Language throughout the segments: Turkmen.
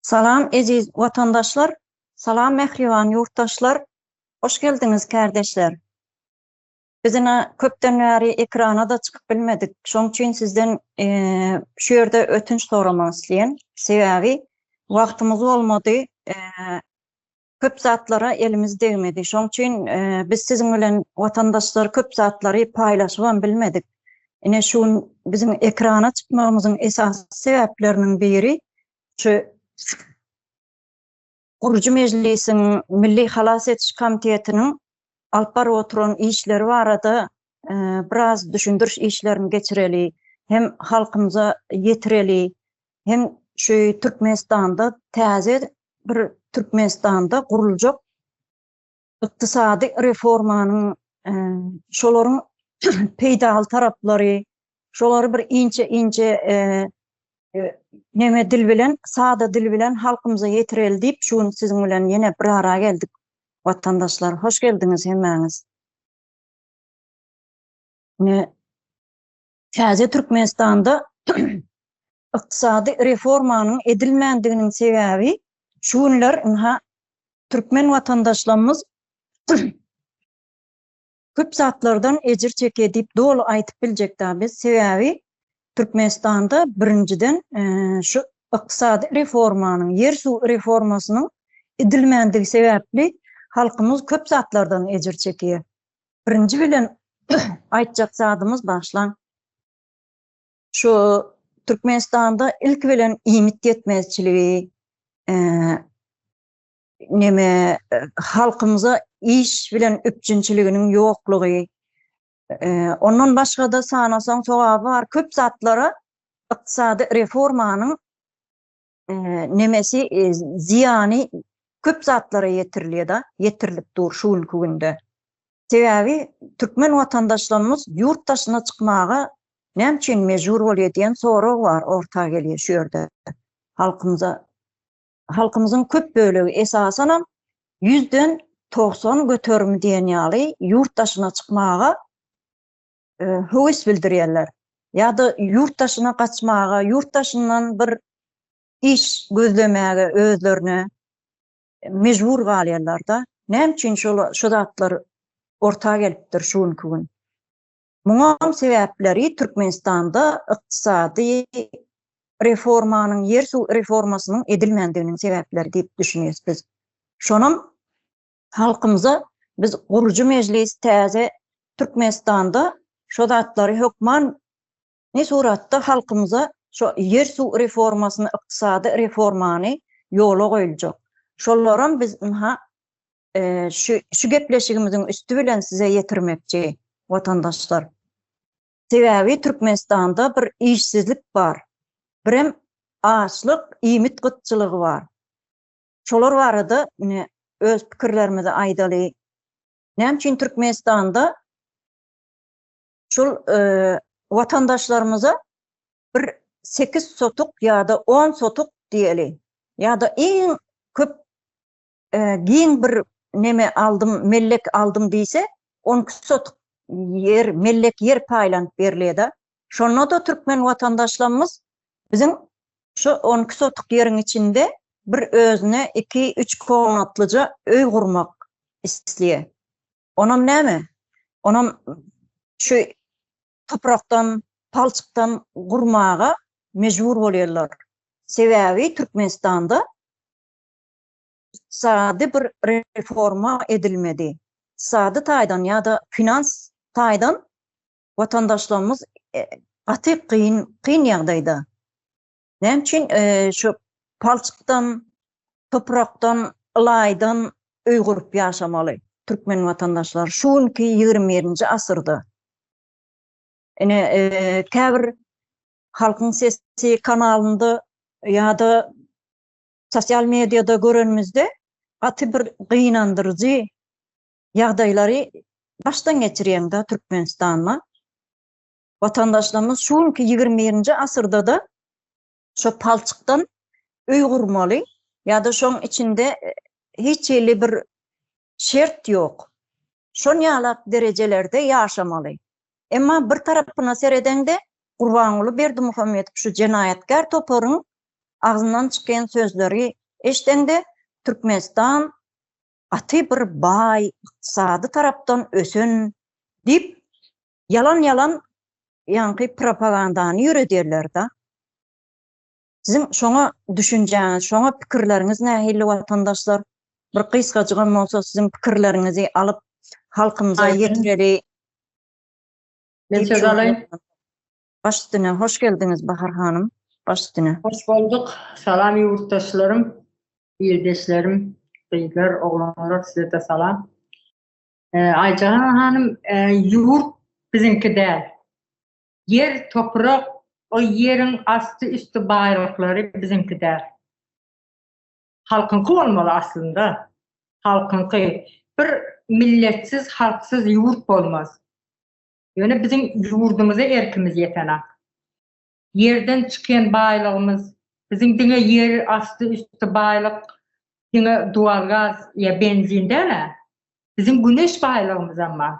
Salam eziz watandaşlar, salam mähriban ýurtdaşlar, hoş geldiňiz kärdeşler. Biz ine köpden bäri ekrana-da çykyp bilmedik. Şoň üçin sizden şu ýerde ötünç soramak isleýän. Sebäbi wagtymyz bolmady, köp zatlara elimiz degmedi. Şoň üçin biz siziň bilen watandaşlar köp zatlary paýlaşybam bilmedik. Ine şu gün biziň ekrana çykmagymyzyň esasy sebäpleriniň biri şu Gurujy mejlisiň Milli halas ediş komitetiniň alyp baryp oturan işleri barada biraz düşündiriş işlerini geçireli, hem halkymyza ýetireli, hem şu Türkmenistanda täze bir Türkmenistanda guruljak ykdysady reformanyň şolaryň peýdaly taraplary, şolary bir inçe-inçe neme dil bilen, sada dil bilen halkymyza ýetireli diýip, şu gün siziň bilen ýene bir ara geldik. Watandaşlar, hoş geldiňiz hemmäňiz. Ine, täze Türkmenistanda ykdysady reformanyň edilmändiginiň sebäbi şu günler ynha türkmen watandaşlarymyz köp zatlardan ejir çekýär diýip doly aýdyp biljek däl biz. Sebäbi Türkmenistanda birinjiden şu ykdysady reformanyň, ýer-suw reformasynyň edilmändigi sebäpli halkymyz köp zatlardan ejir çekýär. Birinji bilen aýtjak zadymyz bagyşlaň. Şu Türkmenistanda ilki bilen iýmit ýetmezçiligi, neme halkymyza iş bilen üpjünçiliginiň ýoklugy, ondan başga-da sanasaň sogaby bar, köp zatlara ykdysady reformanyň nemesi zyýany köp zatlara ýetirilýär-de, ýetirilip dur şu günki günde. Sebäbi türkmen watandaşlarymyz ýurt daşyna çykmaga näme üçin mejbur bolýar diýen sorag bar orta gelýär şu ýerde. Halkymyza halkymyzyň köp bölegi esasanam ýüzden 90 göterimi diýen ýaly ýurt daşyna çykmaga höwes bildirýärler. Ýa-da ýurt daşyna gaçmaga, ýurt daşyndan bir iş gözlemäge özlerine mejbur galýarlar-da. Näme üçin şol şu zatlar orta gelipdir şu günki gün? Muňam sebäpleri Türkmenistanda ykdysady reformanyň, ýer-suw reformasynyň edilmändiginiň sebäpleri diýip düşünýäs biz. Şonam halkymyza biz gurujy mejlis täze Türkmenistanda şo zatlary hökman ne suratda halkymyza şo ýer-suw reformasyny, ykdysady reformany ýola goýuljak. Şolaram biz ynha şu şu gepleşigimiziň üsti bilen size ýetirmekçi watandaşlar. Sebäbi Türkmenistanda bir işsizlik bar. Birem açlyk, iýmit gytçylygy bar. Şolar barada ine öz pikirlerimizi aýdaly. Näme üçin Türkmenistanda şol watandaşlarymyza bir 8 sotuk ýa-da 10 sotuk diýeli ýa-da iň köp giň bir neme aldym, mellek aldym diýse, 12 sotuk ýer, mellek ýer paýlanyp berilýär-de. Şonda-da türkmen watandaşlarymyz biziň şu 12 sotuk ýeriň içinde bir özüne iki-üç komnatlyja öý gurmak isleýär. Onam näme? Onam şu toprakdan, palçykdan gurmaga mejbur bolýarlar. Sebäbi Türkmenistanda ykdysady bir reforma edilmedi. Ykdysady taýdan ýa-da finans taýdan watandaşlarymyz gaty kyn kyn ýagdaýda. Näme üçin şu palçykdan, toprakdan, ylaýdan öý gurup ýaşamaly türkmen watandaşlary şu günki 21-nji asyrda? Ine, käbir Halkyň sesi kanalynda ýa-da sosial mediada görenimizde gaty bir gynandyryjy ýagdaýlary başdan geçirýäňda Türkmenistanda. Watandaşlarymyz şu günki 21-nji asyrda-da şo palçykdan öý gurmaly ýa-da şoň içinde hiç hili bir şert ýok. Şon ýalak derejelerde ýaşamaly. Emma bir tarapyna seredeňde Gurbanguly Berdimuhamedow şu jenaýatkär toparyň. agzyndan çykýan sözleri eşdeňde Türkmenistan gaty bir baý, ykdysady tarapdan ösen diýip ýalan-ýalan ýaňky propagandany ýöredýärler-de. Siziň şoňa düşünjäňiz, şoňa pikirleriňiz nähili watandaşlar? Bir gysgajygam bolsa siziň pikirleriňizi alyp halkymyza ýetireli. Men söz alaýyn. Baş üstüne, hoş geldiňiz Bahar hanym. Baş üstüne. Hoş bolduk. Salam ýurtdaşlarym, ildeşlerim, gyzlar, oglanlar size-de salam. Aýjahan hanym, ýurt biziňki däl. Ýer, toprak, o ýeriň asty-üsti baýlyklary biziňki däl. Halkyňky bolmaly aslynda. Halkyňky. Bir milletsiz, halksyz ýurt bolmaz. Ýöne biziň ýurdumyza erkimiz ýetenak. Ýerden çykýan baýlygymyz, biziň diňe ýer asty üsti baýlyk diňe dualgaz ýa benzin däl-ä. Biziň güneş baýlygymyzam bar.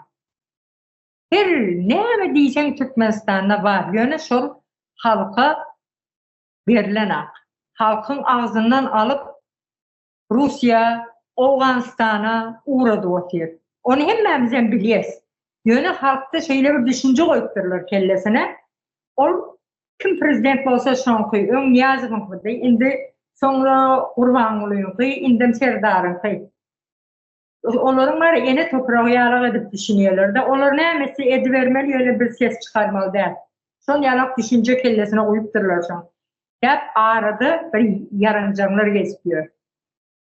Her näme diýseň Türkmenistanda bar, ýöne şol halka berlenak. Halkyň agzyndan alyp Russiýa, Owganystana ugradyp otyr. Ony hemmämizem bilýäs. Ýöne halkda şeýle bir düşünje goýupdyrlar kellesine, ol kim prezident bolsa şoňky, öň Nyýazowyňkydy, indi soňra Gurbangulyňky, indem Serdaryňky. Olaryň bary ene topragy ýalak edip düşünýärler-de, olar näme etse edibermeli, ýöne biz ses çykarmaly däl. Şol ýalak düşünje kellesine guýupdyrlar şoň. Gep arada bir ýaranjaňlar gezip ýör.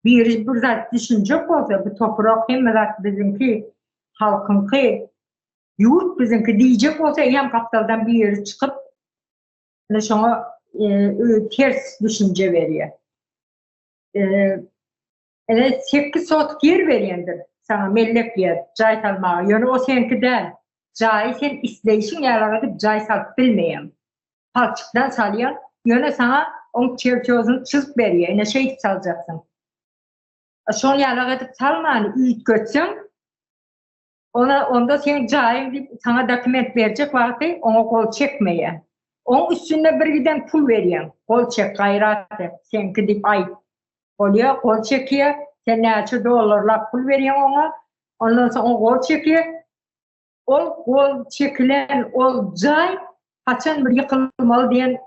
Biri bir zat düşünjek bolsa, bu toprak hemme zat biziňki, halkyňky, ýurt biziňki diýjek bolsa, eýýäm gapdaldan biri çykyp, ine şoňa ters düşünje berýär. Ine 8 sotik ýer berýändir saňa mellek ýer, jaý salmaga. Ýöne o seňki däl. Jaýy sen isleýşiň ýaly edip jaý salyp bilmeýäň. Palçykdan salýaň, ýöne saňa oň çertýozyny çyzyp berýär, ine şeýdip saljaksyň. Şol ýalak edip salmany üýtgetseň, ona onda seň jaýyň diýip saňa dokument berjek wagty oňa gol çekmeýär. Oň üstünde bir giden pul berýäň, gol çek, gaýrat et, seňki diýip aýt. Bolýar, gol çekýär, sen näçe dollarlap pul berýäň oňa, ondan soň o gol çekýär, Ol gol çekilen ol jaý haçan bir ýykylmaly diýen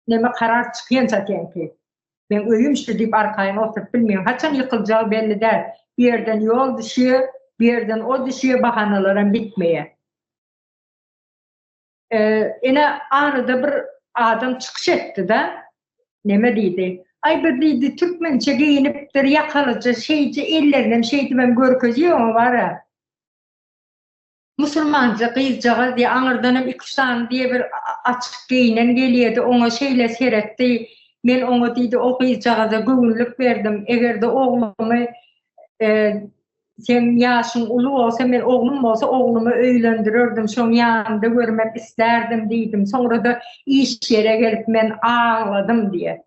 neme karar çykýança seňki. Meň öýüm şu diýip arkaýyn oturyp bilmeýäň. Haçan ýykyljagy belli däl. Bir ýerden ýol düşýär, bir ýerden o düşýär, bahanalaram bitmeýär. Ine arada bir adam çykyş etdi-de, neme diýdi. Aý bir diýdi, türkmençe geýinipdir, ýakalyja, şeýje ellerinem şeýdibem görkezýär oňa bar-a. Musulmanja gyzjagaz diýe aňyrdanam iki-üç sany diýe bir açyk geýnen gelýedi, oňa şeýle seretdi. Men oňa diýdi, o gyzjagaza göwünlik berdim. Eger-de oglumy seň ýaşyň uly bolsa, men oglum bolsa oglumy öýlendirerdim, şoň ýanynda görmek islärdim diýdim. Soňra-da iş ýere gelip men agladym diýe.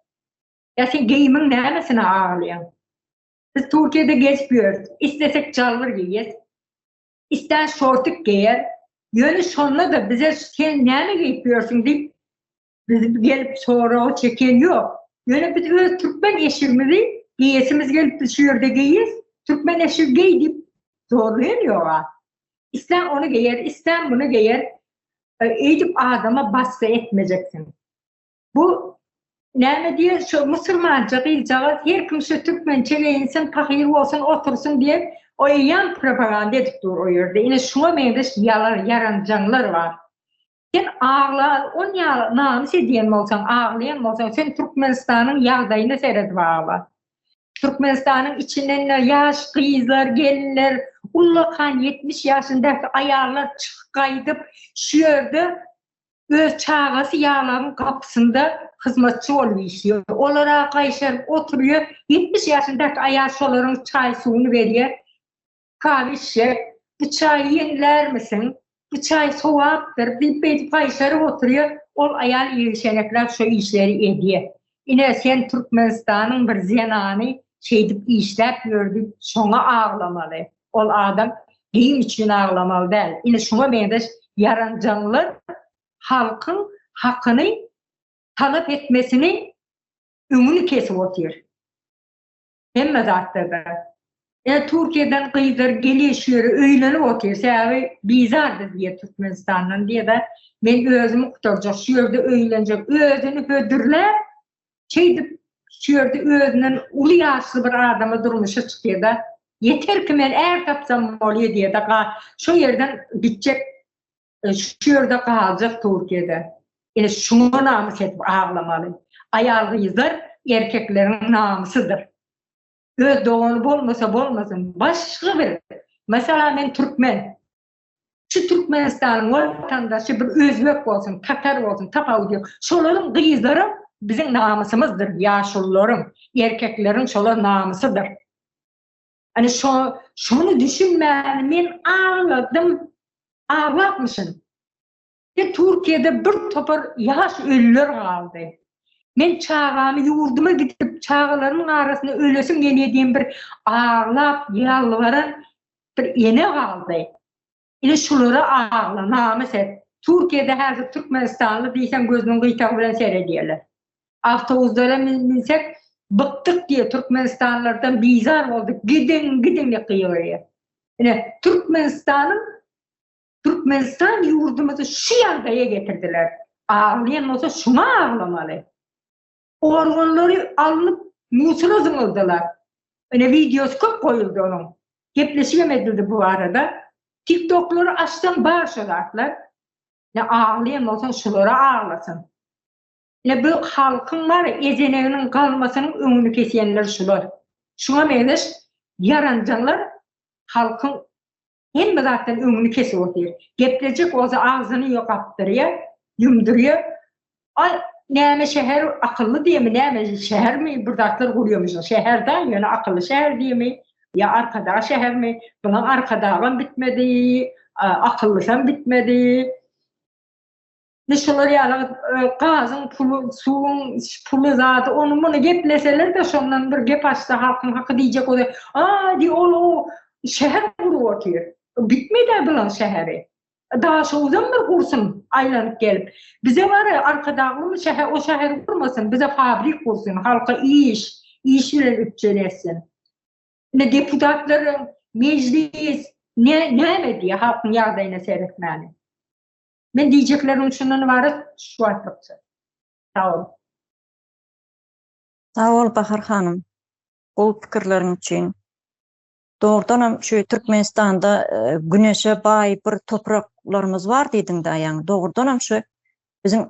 Ýa sen geýimiň nämesine aglaýaň? Biz Türkiýede gezip ýörüs. Islesek jalbyr geýýäs. Islän şortik geýer. Ýöne şonda-da bize sen näme geýip ýörsüň diýip bizi gelip soraga çeken ýok. Ýöne biz öz türkmen eşigimizi geýesimiz gelip biz şu ýerde geýýäs. Türkmen eşigi geý diýip zorlaýan ýog-a. Islän ony geýer, islän muny geýer. Eýdip adama basgy etmejeksiň. Bu näme diýer şu musulmança gyzjagaz her kim şu türkmençe geýinsin pahyr bolsun otursyn diýen o eýýäm propaganda edip dur o ýerde ine şuňa meňzeş ýalan ýaranjaňlar bar. Sen agla on ýaly namys edýän bolsaň aglaýan bolsaň sen Türkmenistanyň ýagdaýyna seredip agla. Türkmenistanyň içinden ýaş gyzlar gelinler ullakan 70 ýaşyndaky aýallar çykyp gaýdyp şu ýerde Öz çagasy ýalagyň gapysynda hyzmatçy bolup işleýär. Olar-a gaýşaryp oturýar. 70 ýaşyndaky aýal şolaryň çaý-suwuny berýär. Kawy içjek. Bu çaýy ýeňlärmisiň? Bu çaý sowapdyr diýip beýdip gaýşaryp oturýar. Ol aýal irişenekläp şo işleri edýär. Ine, sen Türkmenistanyň bir zenany şeýdip işläp ýör diýip şoňa aglamaly. Ol adam geýim üçin aglamaly däl. Ine şuňa meňzeş ýaranjaňlar halkyň hakyny talap etmesini. Öňüni kesip otyr. Hemme zatda-da. Ine Türkiýeden gyzlar gelýär şu ýere öýlenip otyr. Sebäbi bizar biz diýýär Türkmenistandan diýýär-de. Men özümi gutarjak, şu ýerde öýlenjek. Özüni hödürläp, şeýdip şu ýerde özünden uly ýaşly bir adama durmuşa çykýar-da. Ýeter ki men är tapsam bolýar diýýär-de, şo ýerden gitjek Şu ýerde galjak Türkiýede. Ine şuňa namys edip aglamaly. Aýal gyzlar erkekleriň namysydyr. Öz dogany bolmasa bolmasyn başga bir mesela men türkmen. Şu Türkmenistanyň watandaşy bir özbek bolsun tatar bolsun tapawudy ýok. Şolaryň gyzlaram biziň namysymyzdyr ýaşulularyň erkekleriň şolar namysydyr. Hani şo şony düşünmän men agladym. Aglapmyşyn. Ve Türkiye'de bir topar ýaş ölüler galdy. Men çagamy ýurduma gidip çagalarymyň arasynda ölesim gelýär diýen bir aglap ýalbaran bir ene galdy. Ine şulara agla, namys et. Türkiye'de häzir Türkmenistanly diýseň gözüniň gyýtagy bilen seredýärler. Awtobuslara minsek bykdyk diýýär Türkmenistanlylardan bizar bolduk gidiň gidiň diýip gygyrýar. Ine Türkmenistanyň Türkmenistan ýurdumyzy şu ýagdaýa getirdiler. Aglaýan bolsa şuňa aglamaly. Organlary alnyp Musula zyňyldylar. Ine wideosy köp goýuldy onuň. Gepleşigem edildi bu barada. Tiktoklary açsaň bar şo zatlar. Ine aglaýan bolsaň şulara aglasyn. Ine bu halkyň bar ezeneginiň galmasynyň öňüni kesýänler şular. Şuňa meňzeş ýaranjaňlar halkyň hemme zatdan öňüni kesip otyr. Geplejek bolsa agzyny ýok gapdyrýar, ýumdurýar. Aý näme şäher akylly diýemi näme şähermi bir zatlar gurýamyşyn. Şäher däl ýöne akylly şäher diýemi ýa arkadag şähermi? Bulan arkadagam bitmedi, akyllysam bitmedi. Indi şolar ýaly gazyň puly, suwuň puly zady ony muny gepleseler-de şondan bir gep açsa halkyň haky diýjek bolsa, a diý ol o şäher gurup otyr. Bitmedi-ä bulan şäheri. Daşoguzam bir gursun aýlanyp gelip. Bize bar Arkadaglymy şäher o şäheri gurmasyn, bize fabrik gursun, halka iş, iş bilen üpjün etsin. Indi deputatlaryň mejlis ne näme diýýär halkyň ýagdaýyna seretmäni. Men diýjeklerim şundan ybarat şu wagtlykça. Sag bol. Sag bol Bahar hanym. Gowy pikirleriň üçin. Dogrudanam şu Türkmenistanda güneşe baý bir topraklarymyz bar diýdiňdä ýaňy. Dogrudanam şu biziň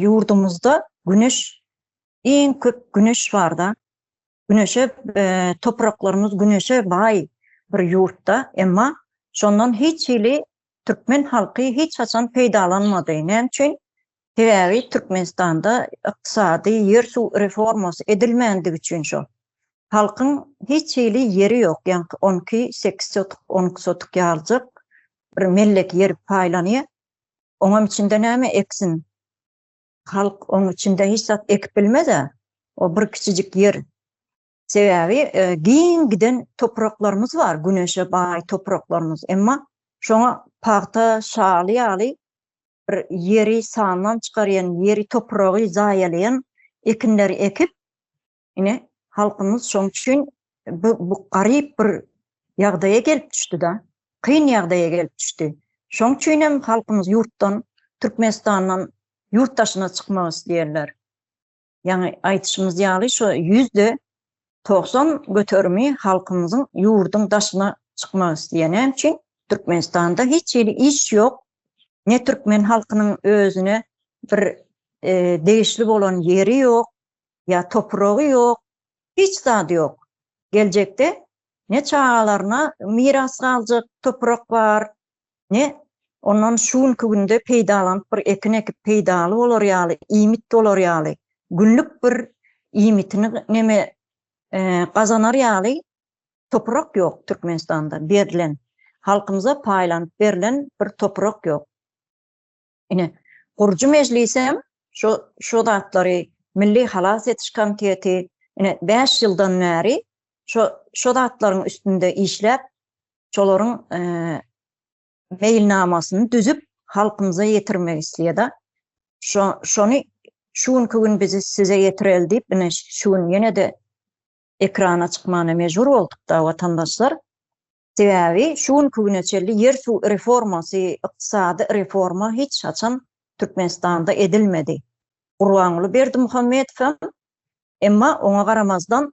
ýurdumyzda güneş iň köp güneş barda. Güneşe topraklarymyz güneşe baý bir ýurtda, emma şondan hiç hili türkmen halky hiç haçan peýdalanmady. Näme üçin? Sebäbi Türkmenistanda ykdysady ýer-suw reformasy edilmändigi üçin şol. Halkyň hiç hili ýeri ýok, ýaňky onki sekiz sotuk, onki sotuk ýalyjak bir mellek ýer paýlanýar. Oňam içinde näme eksin? Halk oň içinde hiç zat ekip bilmez-ä. O bir kiçijik ýer. Sebäbi giň giden topraklarymyz bar, güneşe baý topraklarymyz. Emma şoňa pagta, şaly ýaly bir ýeri sandan çykarýan, ýeri, topragy zaýalaýan ekinleri ekip, ine, halkymyz şoň üçin bu bu garyp bir ýagdaýa gelip düşdi-de, kyn ýagdaýa gelip düşdi. Şoň üçin hem halkymyz ýurtdan, Türkmenistandan ýurt daşyna çykmak isleýärler. Ýaňy aýdyşymyz ýaly şu 90% göterimi halkymyzyň ýurduň daşyna çykmak isleýär. Näme üçin? Türkmenistanda hiç hili iş ýok. Ne türkmen halkynyň özüne bir e, degişli bolan ýeri ýok, ýa topragy ýok, hiç zady ýok. Geljekde ne çagalaryna miras galjak toprak bar, Ne ondan şu günki günde peýdalanyp bir ekin ekip peýdaly bolar ýaly, iýmit bolar ýaly, günlük bir iýmitini neme gazanar ýaly toprak ýok Türkmenistanda berlen. Halkymyza paýlanyp berlen bir toprak ýok. Ine, gurujy mejlisem şo şo zatlary Milli halas ediş komiteti ine 5 ýyldan bäri şo şo zatlaryň üstünde işläp şolaryň meýilnamasyny düzüp halkymyza ýetirmek isleýär-de. Şo şony Şu günki gün bizi size ýetireli diýip ine şu gün ýene-de ekrana çykmana mejbur bolduk-da watandaşlar. Sebäbi şu günki güne çenli ýer-suw reformasy, ykdysady reforma hiç haçan Türkmenistanda edilmedi. Gurbanguly Berdimuhamedowam emma oňa garamazdan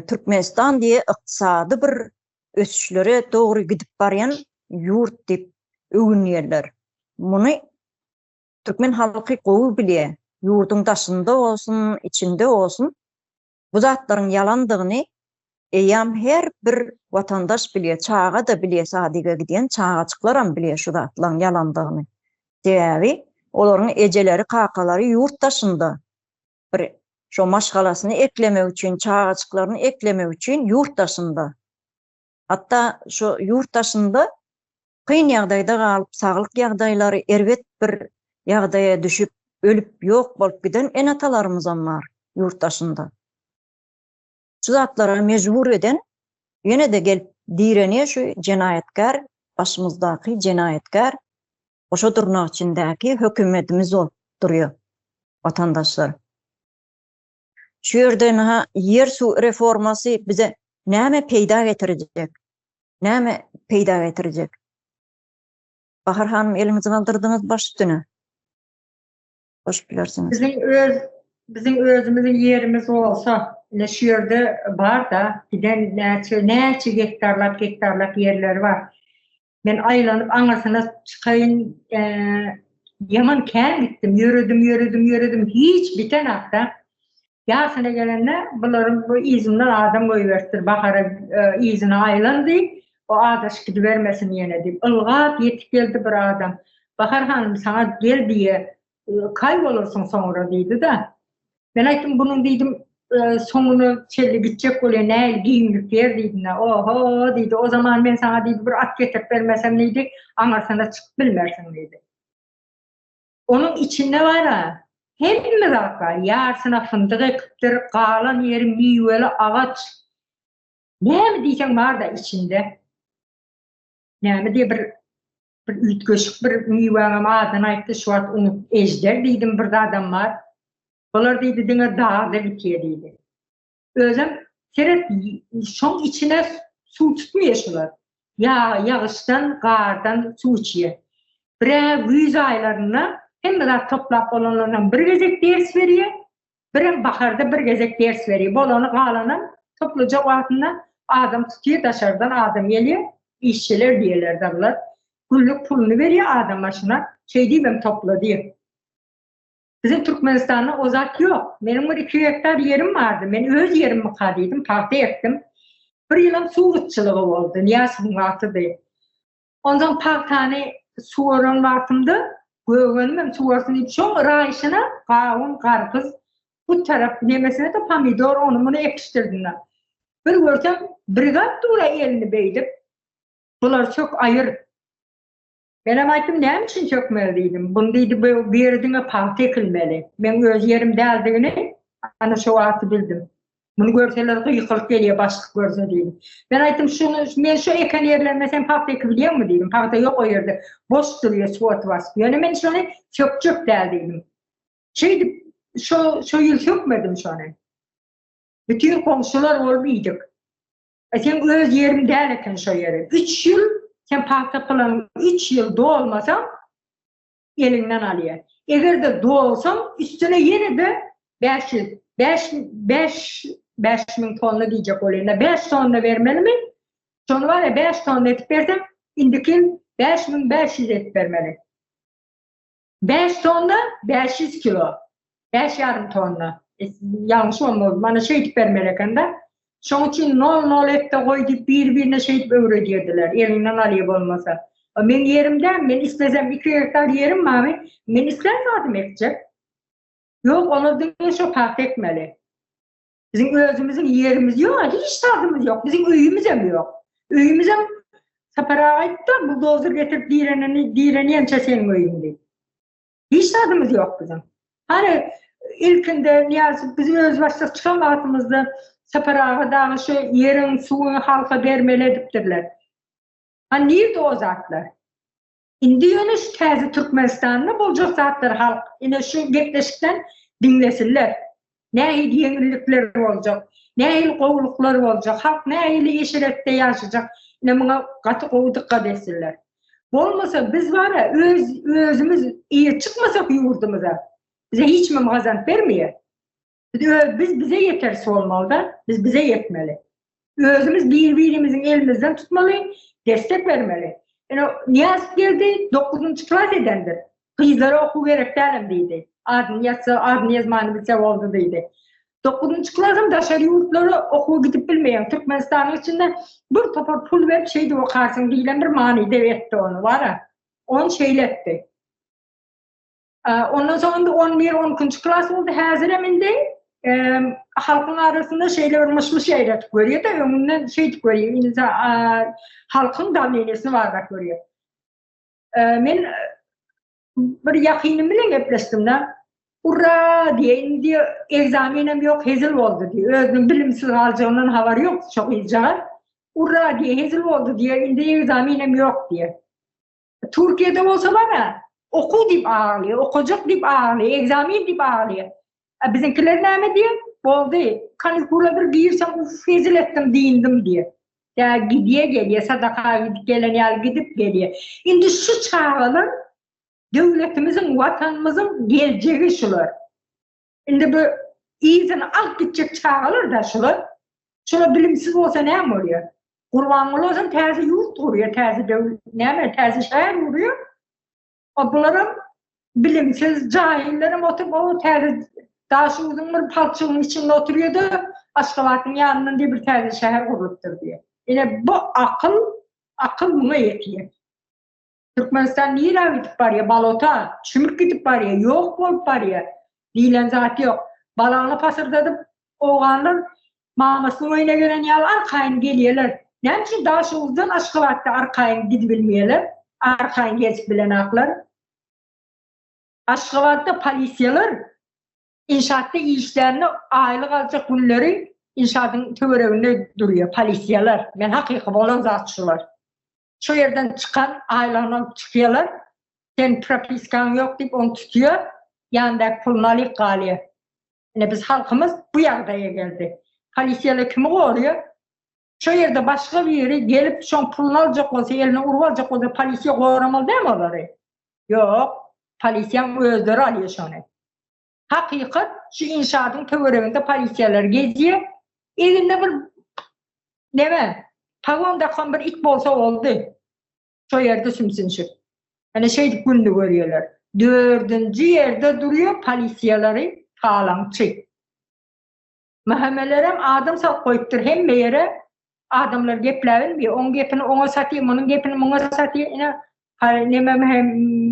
Türkmenistan diýe ykdysady bir ösüşlere dogry gidip barýan ýurt diýip öwünýärler. Muny türkmen halky gowy bilýär. Ýurduň daşynda bolsun, içinde bolsun bu zatlaryň ýalandygyny eýýam her bir watandaş bilýär, çaga-da bilýär, sadige gidýän çagajyklaram bilýär şu zatlaryň ýalandygyny. Sebäbi olaryň ejeleri, kakalary ýurt daşynda bir şo maşgalasyny eklemek üçin, çagajyklaryny eklemek üçin ýurt daşynda. Hatda şo ýurt daşynda kyn ýagdaýda galyp, saglyk ýagdaýlary erbet bir ýagdaýa düşüp, ölüp ýok bolup giden ene-atalarymyzam bar ýurt daşynda. Şu zatlara mejbur eden ýene-de gelip direnýär şu jenaýatkär, başymyzdaky jenaýatkär, goşa dyrnak içindäki hökümetimiz bolup durýar, watandaşlar. Şu ýerde ynha ýer-suw reformasy bize näme peýda getirjek? Näme peýda getirjek? Bahar hanym eliňizi galdyrdyňyz baş üstüne. Goşup bilersiňiz. Biziň öz biziň özümiziň ýerimiz bolsa, ine şu ýerde bar-da, giden näçe näçe gektarlap gektarlap ýerleri bar. Men aýlanyp aňyrsyna çykaýyn, ýaman kän gitdim, ýöredim, ýöredim, ýöredim, hiç bitenakda. Ýasyna gelende bularyň bu yzyndan adam goýberipdir, Bahara yzyna aýlan diýip, o adaşyp gidibermesin ýene diýip. Ylgap ýetip geldi bir adam. Bahar hanym saňa gel diýe, kaý bolarsyň soňra diýdi-de. Men aýtdym, bunuň diýdim, soňuna çenli gitjek bolýa, nähili giňlik ýer diýdim-de. Oho, diýdi, o zaman men saňa diýdi, bir at getirip bermesem diýdi, aňyrsyna çykyp bilmersiň diýdi. Onuň içinde bar-a, hemme zat bar, ýarsyna fyndyk ekipdir, galan ýeri miweli agaç. Näme diýseň bar-da içinde. Näme diýe bir Bir üýtgeşik bir miwäňem adyny aýtdy, şu wagt unut, ejder diýdim bir zadam bar. Bular diýdi diňe dagda bitýär diýdi. Özem seret şoň içine suw tutmaýar şular. Ýa ýagyşdan, gardan suw içýär. Birä güýz aýlarynda hemme zat toplap bolanlaryndan bir gezek ders berýär. Birem baharda bir gezek ders berýär. Bolany galanam toplajak wagtynda adam tutýar, daşardan adam gelýär, işçiler diýerler dagylar. Günlük puluny berýär adam başyna, şeý diýibem topladýar. Biziň Türkmenistanda o zat ýok. Meniň bir iki gektar ýerim bardy. Men öz ýerimmika diýdim, pagta ekdim. Bir ýylam suw gytçylygy boldy, Nyýazowyň wagtydy. Onsoň pagtany suwaran wagtymda gögenimem suwarsyn diýip şoň raýşyna gawun, garpyz, bu tarap nemesine-de pomidor ony-muny ekişdirdim-de. Bir görsem brigad dur-a elini beýdip, Bulary sök aýyr. Menem aýtdym, näme üçin sökmeli diýdim. Buny diýdi, bu ýere diňe pagta ekilmeli. Meň öz ýerim däldigini ana şo wagty bildim. Muny görseler gykylyk gelýär başlyk görse diýdim. Men aýtdym, şuny men şu eken ýerlerime sen pagta ekibilýäňmi diýdim. Pagta ýok o ýerde. Boş durýar suwaty basyp. Ýöne men şony sökjek däl diýdim. Şeýdip şo şo ýyl sökmedim şony. Bütin goňşular bolup iýdik. E seň öz ýeriň däl eken şo ýeri. Üç ýyl sen pagta pylanyň üç ýyl dolmasaň eliňden alýar. Eger-de dolsaň, üstüne ýene-de 500, 5, 5, 5000 tonna diýjek bolýan. 5 tonna bermelimi? Şony bar ya 5 tonna edip berseň, indiki ýyl 5500 edip bermeli. 5 tonna 500 kilo. Bäş ýarym tonna. Ýalňyş bolmaz. Mana şeýdip bermeli eken-de. Şoň üçin nol-nol et-de goý diýip bir-birine şeýdip öwredýärdiler. Eliňden alýa bolmasa. O meň ýerim däl, men islesem iki gektar ýerim barmy, men islän zadymy ekjek. Ýok, olar diňe şo pagta ekmeli. Biziň özümiziň ýerimiz ýok, hiç zadymyz ýok. Biziň öýümizem ýok. Öýümizem Sapar aga aýtdy, buldozer getirip direnini direnýänçä seniň öýüň diýip. Hiç zadymyz ýok biziň. Hany ilkinde Nyýazow biz özbaşdak çykan wagtymyzda Sapar aga dagy şu ýeriň, suwuň halka bermeli edipdirler. Hany nirde o zatlar? Indi ýöne şu täze Türkmenistanda boljak zatlar halk ine şu gepleşikden. Diňlesinler. Nähili ýeňillikler boljak, nähili gowulyklar boljak, halk nähili eşretde ýaşajak, ine muňa gaty gowy dykgat etsinler. Bolmasa biz bara öz özümiz eýe çykmasak ýurdumyza, bize hiç kimem gazanyp bermeýär. Biz öz biz bize ýeteris bolmalyda, biz bize ýetmeli. Özümiz bir-birimiziň elimizden tutmaly, destek bermeli. Ine Nyýazow geldi, dokuzynjy klas edendir. Gyzlara okuw gerek dälem diýdi. Adyny ýazsa, adyny ýazmany bilse boldy diýdi. Dokuzynjy klasam daşary ýurtlara okuwa gidip bilmeýäň. Türkmenistanyň içinde bir topar pul berip şeýdip okarsyň diýlen bir manyda etdi ony, bara. Ony şeýle etdi. Ondan soň indi 11, 12-nji klas boldy. Häzirem indi halkyň arasynda şeýle bir myş-myş ýaýratyp görýär-de, öňünden şeýdip görýär. Indi halkyň dawleniýesini barlap görýär. Men bir ýakynym bilen gepleşdim-de. Urra diýe, indi ekzamenem ýok, hezil boldy diýe. Özüniň bilimsiz galjagyndan habary ýok şo gyzjagaz. Urra diýe, hezil boldy diýe, indi ekzamenem ýok diýe. Türkiýede bolsa bar-a, okuw diýip aglaýar, okajak diýip aglaýar, ekzamen diýip aglaýar. A biziňkiler näme diýer? Boldy, kanikula bir girsem, uff, hezil etdim, dyndim diýer. Tä gidýär, gelýär, sadaka gidip gelen ýaly gidip gelýär. Indi şu çagalar döwletimiziň, watanymyzyň geljegi şular. Indi bu yzyny alyp gitjek çagalar-da şular. Şular bilimsiz bolsa näme bolýar? Gurbanguly bolsa täze ýurt gurýar, täze döwlet, näme, täze şäher gurýar. O bularam bilimsiz jahillerem oturyp o täze Daşoguzyň bir palçygyň içinde oturýar-da, Aşgabadyň ýanyndan diýip bir täze şäher gurlupdyr diýýär. Ine bu akyl, akyl muňa ýetýär. Türkmenistan nirä gidip barýar? Balota, çümüp gidip barýar, ýok bolup barýar. Diýlen zat ýok. Balagyny pasyrdadyp, owganlar mamasynyň öýüne gelen ýaly arkaýyn gelýärler. Näme üçin Daşoguzdan Aşgabatda arkaýyn gidibilmeýärler? Arkaýyn gezip bilenaklar. Aşgabatda polisiýalar inşaatda işlände aýlyk aljak günleri inşaatyň töwereginde durýar polisiýalar. Men hakyky bolan zat şular. Şo ýerden çykan aýlygyny alyp çykýarlar. Sen propiskaň ýok diýip ony tutýar. Ýanyndaky puluny alyp galýar. Ine biz halkymyz bu ýagdaýa geldi. Polisiýalar kimi goraýar? Şo ýerde başga biri gelip şoň puluny aljak bolsa, eline urup aljak bolsa polisiýa goramaly dälmi olary? Ýok. Polisiýaň özleri alýar şony. Hakykat şu inşaatyň töwereginde polisiýalar gezýär. Elinde bir neme, pagon dakan bir it bolsa boldy. Şo ýerde sümsünşip. Ene şeýdip gününi görýärler. Dördünji ýerde durýar polisiýalary talaňçy. MHM-lerem adam salyp goýupdyr hemme ýere. Adamlar gepläbilmeýär. Oň gepini oňa satýar, munuň gepini muňa satýar. Ine, neme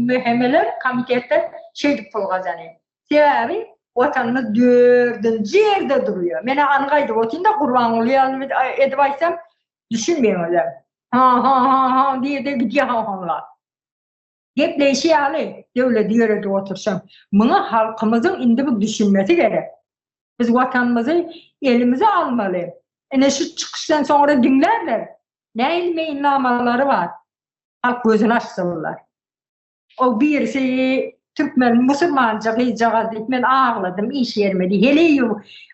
MHM-ler, komitetler şeýdip pul gazanýar. Sebäbi Watanymyz dördünji ýerde durýar. Men-ä anyk aýdyp otyryn-da, Gurbanguly ýaly edip aýtsam, düşünmeýäňizem. Ha-ha-ha-ha diýe-de gidýär ha-ha-lap. Gepleýşi ýaly, döwleti ýöredip oturyşam. Muňa halkymyzyň indi bir düşünmesi gerek. Biz Watanymyzy elimize almaly. Ine şu çykyşdan soňra diňlärler. Nähili meýilnamalary bar. Halk gözüni açsynlar. O birisi türkmen musulmanca gyzjagaz diýip men agladym iş ýerime diýip heleý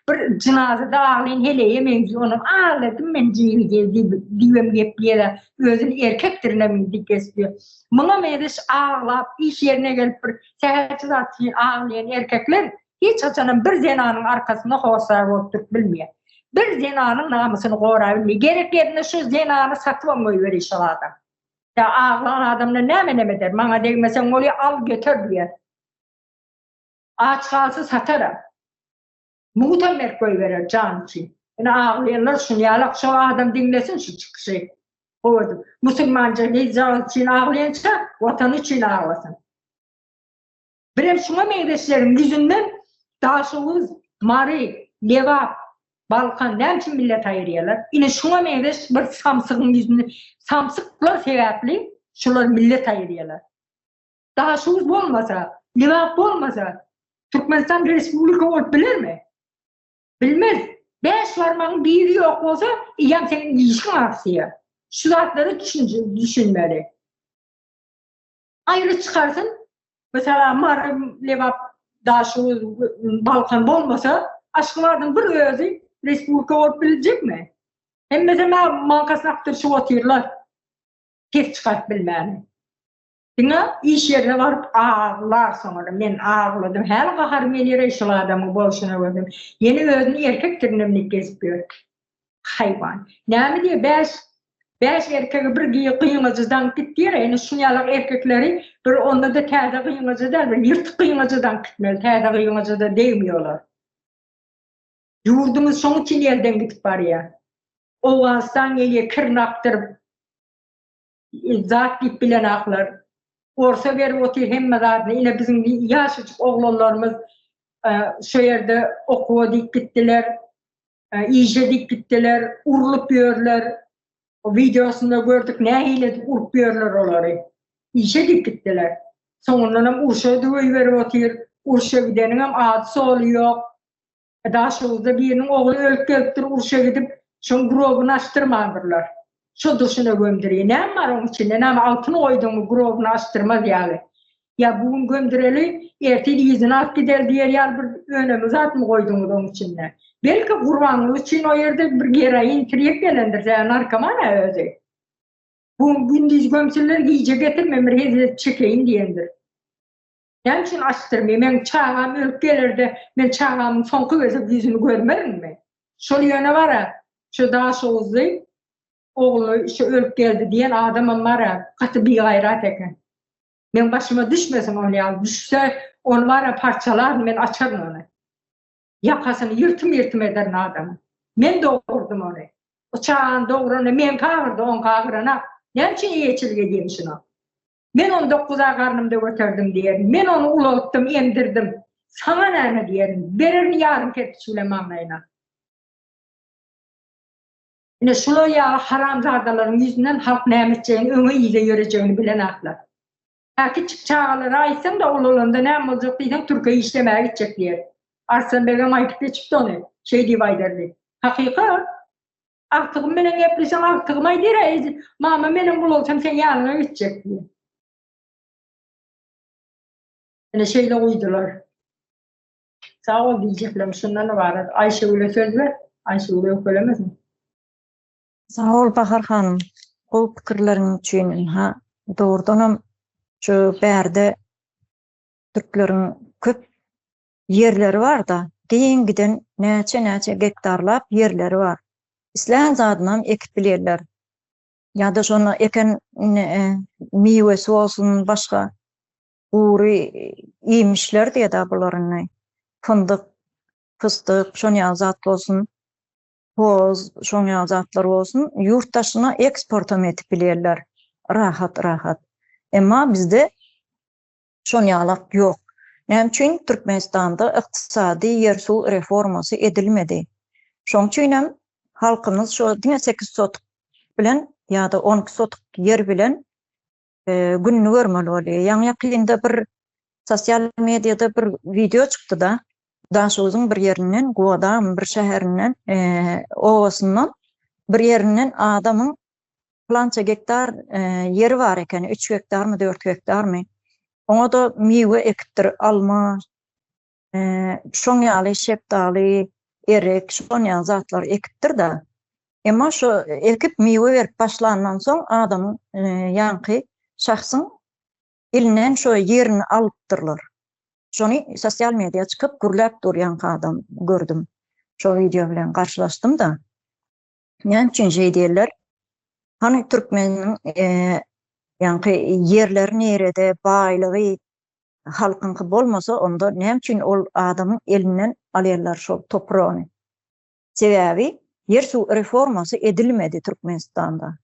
bir jynazada aglaýan heleýe meňzeýär onam agladym men jigim diýip diýibem gepleýär özüni erkekdirinem diýip geçdi. Muňa meňzeş aglap iş ýerine gelip bir sähelçe zat üçin aglaýan erkekler hiç haçanam bir zenanyň arkasynda hossar bolup durup bilmeýär. Bir zenanyň namysyny gorabilmeýär. Gerek ýerinde şu zenany satybam goýberýär şol adam. Ýa aglan adamdan näme neme eder, maňa degmeseň bolýa, al göter diýer. Aç galsa sataram. Mugutam berip goýberer jany üçin. Ine aglaýanlar şuny ýalak şol adam diňlesin şu çykyşy. Gowy edip. Musulmanca gyzjagaz üçin aglaýança watany üçin aglasyn. Birem şuňa meňzeşleriň ýüzünden Daşoguz, Mary, Lebap, Balkan näme üçin millet aýyrýarlar? Ine şuňa meňzeş bir samsygyň ýüzünden samsyklar sebäpli şular millet aýyrýarlar. Daşoguz bolmasa, Lebap bolmasa Türkmenistan respublika bolup bilermi? Bilmez. Bäş barmagyň biri ýok bolsa, eýýäm seniň işiň agsaýar. Şu zatlara düşünmeli. Aýry çykarsyn. Mesela Mary, Lebap. Daşoguz, Balkan bolmasa, Aşgabadyň bir özi respublika bolup biljekmi? Hemmesem maňkasyny akdyryşyp otyrlar. Ses çykaryp bilmän. Diňe iş ýerine baryp aglar soňra. Men agladym. Häli gaharym gelýär-eý şol adamyň bolşuna görsem. Ýene özüni erkekdirinem diýip gezip ýör. Haýwan. Näme diýýär, bäş bäş erkegi bir gyňajy daňyp git diýer, ine şuny ýalak erkekleri bir onda-da täze gyňajy däl, bir ýyrtyk gyňajy daňyp gitmeli, täze gyňaja-da degmiýär olar. Ýurdumyz şoň üçin elden gidip barýar. Owganystan gelýär kirini akdyryp, zat diýip bilenaklar. Orsa berip otyr hemme zadyny. Ine biziň ýaşajyk oglanlarymyz şo ýerde okuwa diýip gitdiler. Işe diýip gitdiler, urlup ýörler. O wideosynda gördük nähili edip urup ýörler olary. Işe diýip gitdiler. Soňundanam urşa goýberip otyr. Urşa gideniňem ady-soly ýok. Daşoguzda biriniň ogly ölüp gelipdir urşa gidip, şoň grobuny açdyrmandyrlar. Şo durşuna gömdürýär. Näme bar oň içinde? Näme altyn goýduňmy grobuny açdyrmaz ýaly? Ýa bu gün gömdüreli, ertir yzyna alyp gideli diýer ýaly bir önemli zatmy goýduňyz oň içinde? Belki Gurbanguly üçin o ýerde bir geroin tirýek gelendir, sebäbi narkoman-a özi. Bu gün gündiz gömsünler, gije getir, men bir hezil edip çekeýin diýendir. Näme üçin açdyrmaý? Meň çagam ölüp gelerde, men çagamyň soňky gezek ýüzüni görmerinmi? Şol ýöne bar-a, şu daşoguzly ogly şu ölüp geldi diýen adamam bar-a, gaty bigaýrat eken. Meň başyma düşmesin ol ýaly, düşse ony bar-a parçalaryn men açaryn ony. Ýakasyny ýyrtym-ýyrtym ederin adamyň. Men dogurdym ony. O çagany dogranda meňki agyrdy, oňky agyranak. Näme üçin eýeçilik edýin şuna? Men ony dokuza garnymda göterdim diýerin. Men ony ulaltdym, emdirdim. Saňa näme diýerin? Bererin ýarym kerpiç bilen maňlaýyna. Ine şular ýaly haramzadalaryň ýüzünden halk näme etjegini, öňe-yza ýörejegini bilenaklar. Hä kiçjik çagalara aýtsaň-da ulalanda näme boljak diýseň türke işlemäge gitjek diýer. Arslan begem aýdyp geçipdi ony, şeý diýip aýdar diýip. Hakykat. Agtygym bilen gepleşseň agtygym aýdýar-a eje, mama menem ulalsam seň ýanyňa gitjek diýip. Ine şeýle guýdular. Sag bol diýjeklerim şundan ybarat. Aýşegüle söz ber. Aýşegül öýkelemesin. Sag bol Bahar hanym. Gowy pikirleriň üçin ynha dogrudanam şu bärde türkleriň köp ýerleri barda giň giden näçe näçe gektarlap ýerleri bar. Islän zadynam ekip bilýärler. Ýa-da şonda eken miwesi bolsun başga gury iýmişler diýeda bular indi. Fyndyk, fysdyk, şon ýaly zat bolsun, hoz, şoň ýaly zatlar bolsun, ýurt daşyna eksportam edip bilýärler. Rahat-rahat. Emma bizde şon ýalak ýok. Näme üçin Türkmenistanda ykdysady ýer-suw reformasy edilmedi? Şoň üçinem halkymyz şo diňe sekiz sotuk bilen ýa-da 12 sotuk ýer bilen gününi görmeli bolýar. Ýaňy-ýakynda bir sosial mediada bir wideo çykdy-da, Daşoguzyň bir ýerinden, Guwadagmy bir şäherinden, obasyndan bir ýerinden adamyň pylança gektar ýeri bar ekeni, üç gektarmy, dört gektarmy. Oňa-da miwe ekipdir, alma, şoň ýaly şetdaly, erik, şon ýaly zatlary ekipdir-de. Emma şo ekip miwe berip başlandan soň adamyň ýaňky şahsyň elinden şo ýerini alypdyrlar. Şony sosial media çykyp gürläp dur ýaňky adam gördüm. Şo wideo bilen garşylaşdym-da. Näme üçin şeý diýerler? Hany türkmeniň ýaňky ýerleri nirede, baýlygy halkyňky bolmasa, onda näme üçin ol adamyň elinden alýarlar şol topragyny? Sebäbi ýer-suw reformasy edilmedi Türkmenistanda.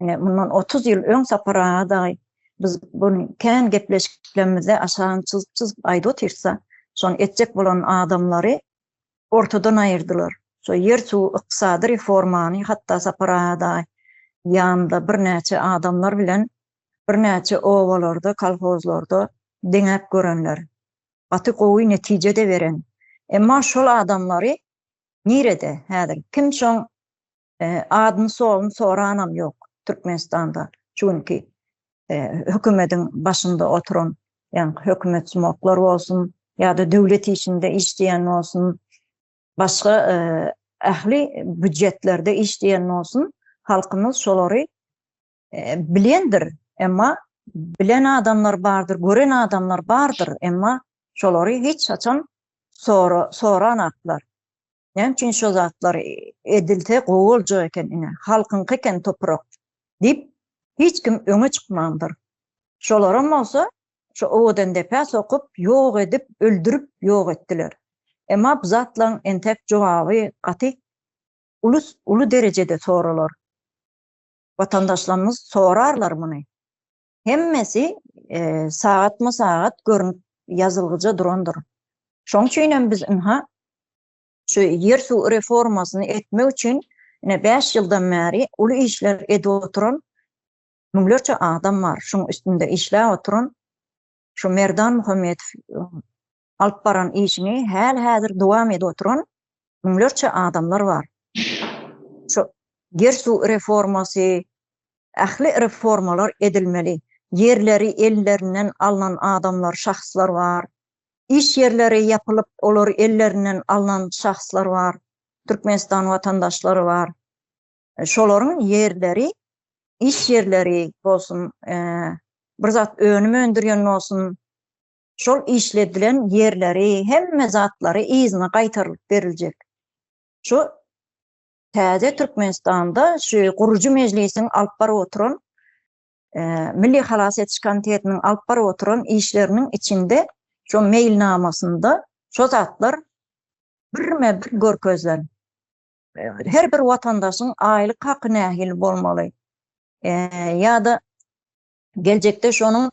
Ine, mundan 30 ýyl öň Sapar aga dagy biz buny kän gepleşiklerimizde aşagyny çyzyp-çyzyp aýdyp otyrsa, şony etjek bolan adamlary ortadan aýyrdylar. Şo ýer-suw ykdysady reformany hatda Sapar aga dagy ýanynda birnäçe adamlar bilen birnäçe obalarda, kolhozlarda deňäp görenler. Gaty gowy netije-de beren. Emma şol adamlary nirede häzir? Kim şoň adyny-soluny soranam ýok Türkmenistanda şu günki hökümediň başynda oturan, ýagny hökümet smoklar bolsun. Ýa-da döwlet işinde işleýän bolsun, başga ähli býujetlerde işleýän bolsun, halkymyz şolary bilendir. Emma bilen adamlar bardyr, gören adamlar bardyr, emma şolary hiç haçan sora soranaklar. Näme üçin şo zatlar edilse gowy boljak eken ine, halkyňky eken toprak diýip hiç kim öňe çykmandyr. Şolaram bolsa şo Owadandepä sokup ýok edip, öldürip ýok etdiler. Emma bu zatlaryň entek jogaby gaty uly uly derejede soralar. Watandaşlarymyz sorarlar muny. Hemmesi sagatma-sagat görnüp ýazylgyja durandyr. Şoň üçinem biz ynha şu ýer-suw reformasyny etmek üçin ine bäş ýyldan bäri uly işler edip oturan müňlerçe adam bar. Şuň üstünde işläp oturan şu Merdan Muhammedow alyp baran işini häli-häzir dowam edip oturan müňlerçe adamlar bar. Şu ýer-suw reformasy, ähli reformalar edilmeli. Ýerleri ellerinden alnan adamlar, şahslar bar. Iş ýerleri ýapylyp, olar ellerinden alnan şahslar bar. Türkmenistan watandaşlary bar. Şolaryň ýerleri, iş ýerleri bolsun, bir zat önüm öndürýän bolsun, şol işledilen ýerleri, hemme zatlary yzyna gaýtarylyp beriljek. Şu täze Türkmenistanda şu gurujy mejlisiň alyp baryp oturan Milli halas ediş komitetiniň alyp baryp oturan işleriniň içinde şo meýilnamasynda şo zatlar birme-bir görkezilen. Her bir watandaşyň aýlyk haky nähili bolmaly? Ýa-da geljekde şonuň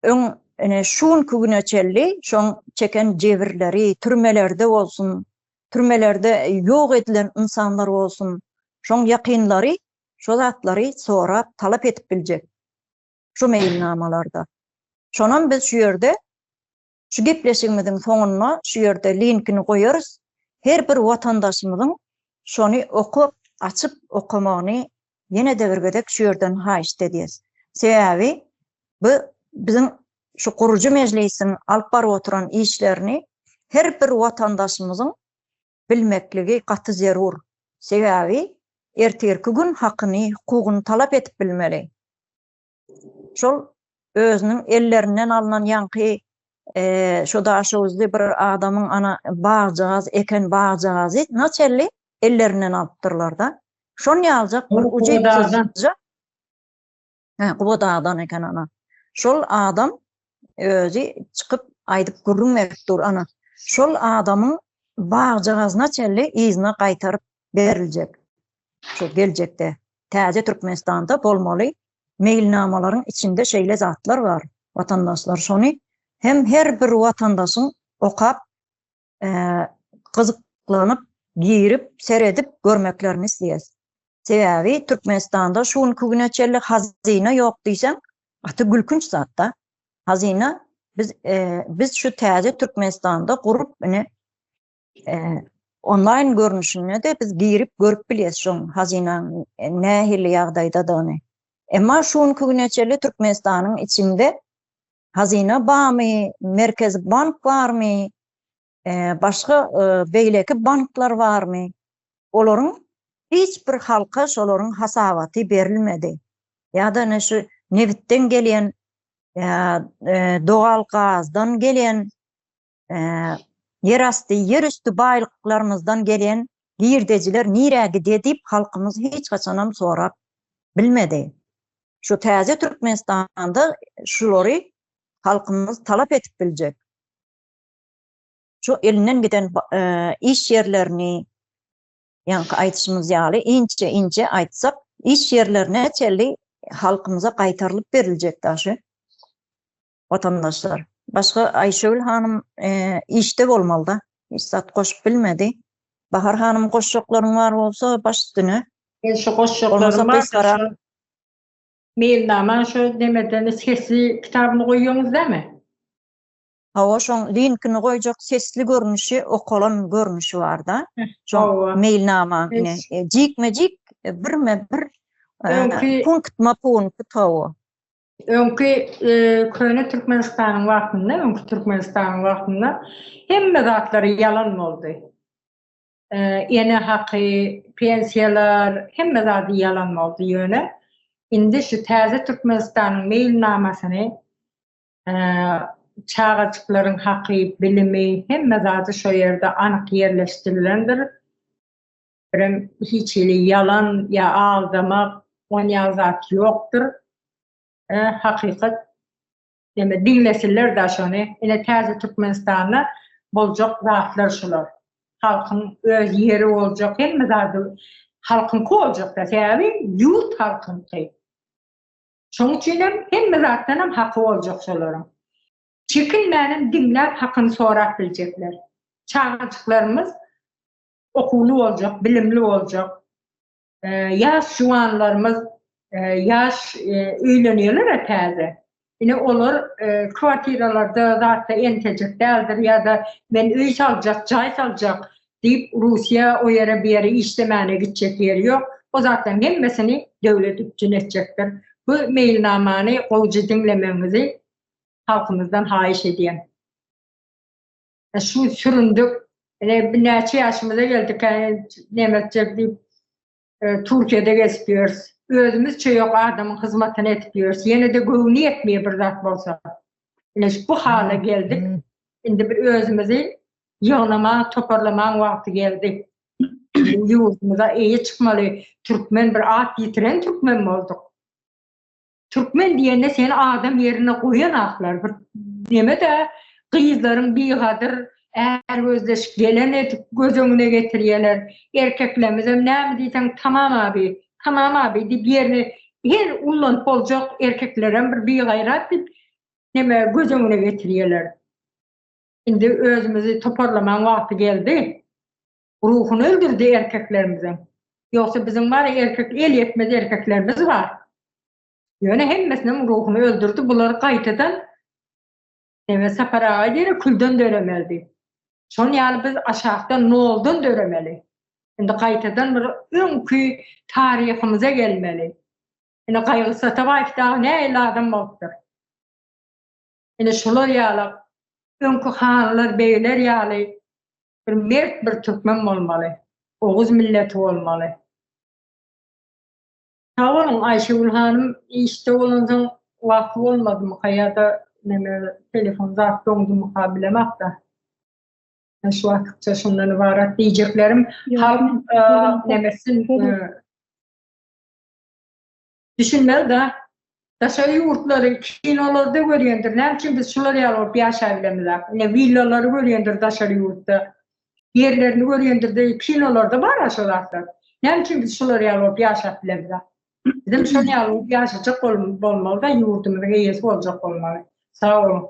öň ine şu günki güne çenli şoň çeken jebirleri, türmelerde bolsun, türmelerde ýok edilen ynsanlar bolsun, şoň ýakynlary şo zatlary sorap, talap edip biljek şu meýilnamalarda. Şonam biz şu ýerde şu gepleşigimiziň soňunda şu ýerde linkini goýarys. Her bir watandaşymyzyň şony okap, açyp okamagyny ýene-de bir gezek şu ýerden haýyşt edýäs. Sebäbi bu biziň şu gurujy mejlisiň alyp baryp oturan işlerini her bir watandaşymyzyň bilmekligi gaty zerur. Sebäbi ertirki gün hakyny, hukugyny talap edip bilmeli. Şol özüniň ellerinden alnan ýaňky şo daşoguzly bir adamyň ana bagjagaz eken bagjagazy naçelli ellerinden alypdyrlar-da. Şon ýaljak bir ujypsyzja Hä, Guba dagdan eken ana. Şol adam özi çykyp aýdyp gürrüň berip dur ana. Şol adamyň bagjagazyna çenli yzyna gaýtaryp beriljek. Şu geljekde täze Türkmenistanda bolmaly meýilnamalaryň içinde şeýle zatlar bar watandaşlar. Şony hem her bir watandaşyň okap gyzyklanyp girip seredip görmeklerini isleýäs. Sebäbi Türkmenistanda şu günki güne çenli hazyna ýok diýseň gaty gülkünç zatda. Hazyna biz biz şu täze Türkmenistanda gurup ine onlaýn görnüşinde-de biz girip görüp bilýäs şoň hazynaň nähili ýagdaýdadygyny. Emma şu günki güne çenli Türkmenistanyň içinde hazyna barmy, Merkezi bank barmy, başga beýleki banklar barmy? Olaryň hiç bir halka şolaryň hasabaty berilmedi. Ýa-da ine şu nebitden gelýän, dogal gazdan gelýän ýerasty, ýerüsti baýlyklarymyzdan gelýän girdejiler nirä gidýär diýip halkymyz hiç haçanam sorap bilmedi. Şu täze Türkmenistanda şulary halkymyz talap edip biljek. Şu elinden giden iş ýerlerini ýaňky aýdyşymyz ýaly inçe-inçe aýtsak, iş ýerlerine çenli halkymyza gaýtarylyp beriljek daşy. Watandaşlar. Başga Aýşögül hanym işde bolmalyda. Hiç zat goşup bilmedi. Bahar hanym goşjaklaryň bar bolsa baş üstüne. Men şu goşjaklarym bar. Şu meýilnama şu nemeden sesli kitabyny goýýaňyz dämi? Hawa şoň linkini goýjak sesli görnüşi okalan görnüşi barda. Şoň meýilnama jikme jik birme bir punktma punkt hawa. Öňki köne Türkmenistanyň wagtynda, öňki Türkmenistanyň wagtynda hemme zatlary ýalan boldy. Ene haky, pensiýalar, hemme zady ýalan boldy. Ýöne indi şu täze Türkmenistanyň meýilnamasyny çagajyklaryň haky, bilimi, hemme zady şo ýerde anyk ýerleşdirilendir. Birem hiç hili ýalan ýa aldamak, on ýaly zat ýokdur. Hakykat ýene diňlesinler-dä şony. Ine täze Türkmenistanda boljak zatlar şular. Halkyň öz ýeri boljak, hemme zady halkyňky boljak-da, sebäbi ýurt halkyňky. Şoň üçin hem hemme zatdan hem haky boljak şolaryň. Çekinmänem diňläp hakyny sorap biljekler. Çagajyklarymyz okuwly boljak, bilimli boljak. Ýaş juwanlarymyz ýaş öýlenýärler-ä täze. Ine olar kwartiralarda zatda entejek däldir ýa-da men öý saljak, jaý saljak diýip Russiýa o ýere bu ýere işlemäne gitjek ýeri ýok. O zatlaryň hemmesini döwlet üpjün etjekdir. Bu meýilnamany gowja diňlemegiňizi halkymyzdan haýyş edýän. Şu süründik, ine näçe ýaşymyza geldik, neme etjek diýip Türkiýede gezip ýörüs. Özümizçe ýok adamyň hyzmatyny edip ýörüs. Ýene-de göwni ýetmeýär bir zat bolsa. Ine bu hala geldik. Indi bir özümizi ýygnamaň, toparlamaň wagty geldi. Ýurdumyza eýe çykmaly. Türkmen bir at ýitiren türkmen bolduk. Türkmen diýende seni adam ýerine goýanaklar bir neme-de gyzlaryň bigadyr är gözleşip gelen edip göz öňüne getirýäler. Erkeklemizem näme diýseň tamam abi, tamam abi diýip ýerine her ullanyp boljak erkeklerem bir bigaýrat diýip neme göz öňüne getirýäler. Indi özümizi toparlamaň wagty geldi. Ruhuny öldürdi erkeklerimiziň. Ýogsa biziň bar erkek el ýetmez erkeklerimiz bar. Ýöne hemmesiniň ruhuny öldürdi. Bular gaýtadan Neme Sapar aga diýer külden döremeli diýip. Şon ýaly biz aşakdan noldan döremeli. Indi gaýtadan bir öňki taryhymyza gelmeli. Ine Gaýgysyz Atabaýew dagy nähili adam bolupdyr. Ine şular ýaly öňki hanlar, begler ýaly bir mert bir türkmen bolmaly. Oguz milleti bolmaly. Sag boluň Aýşegül hanym işde bolansoň wagty bolmadymyka ýa-da neme telefon zat doňdumyka bilemakda. Men şu wagtça şundan ybarat diýjeklerim. Halk nemesin Düşünmeli-da. Daşary ýurtlary kinolarda görýändir. Näme üçin biz şular ýaly bolup ýaşabilemizak? Ine willalary görýändir daşary ýurtda. Ýerlerini görýändir-de kinolarda bar-a şo zatlar. Näme üçin biz şular ýaly bolup ýaşap bilemizak? Bizem şol ýaly bolup ýaşajak bolmaly-da, ýurdumyzyň eýesi boljak bolmaly. Sag boluň.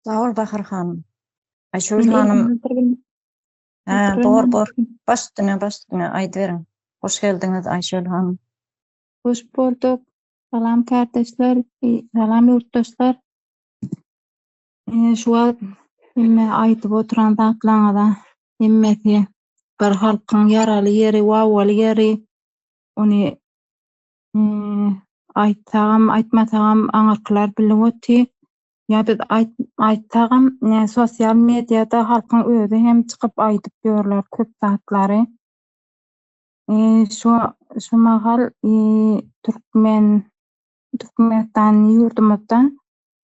Sag bol Bahar hanym. Aýşöhle hanym. Hä, bor, bor. Baş üstüne, baş üstüne, aýdyberiň. Hoş geldiňiz, Aýşöhle hanym. Hoş bolduk. Salam kärdeşler, salam ýurtdaşlar. Şu wagt hemme aýdyp oturan zatlaryňyza hemmesi bir halkyň ýaraly ýeri, wawwaly ýeri. Ony aýtsagam, aýtmasagam aňyrkylar bilip otyr. Ýa biz aýtsagam, sosial mediada halkyň özi hem çykyp aýdyp ýörler köp zatlary. Şu şu mahal türkmen Türkmenistan ýurdumyzda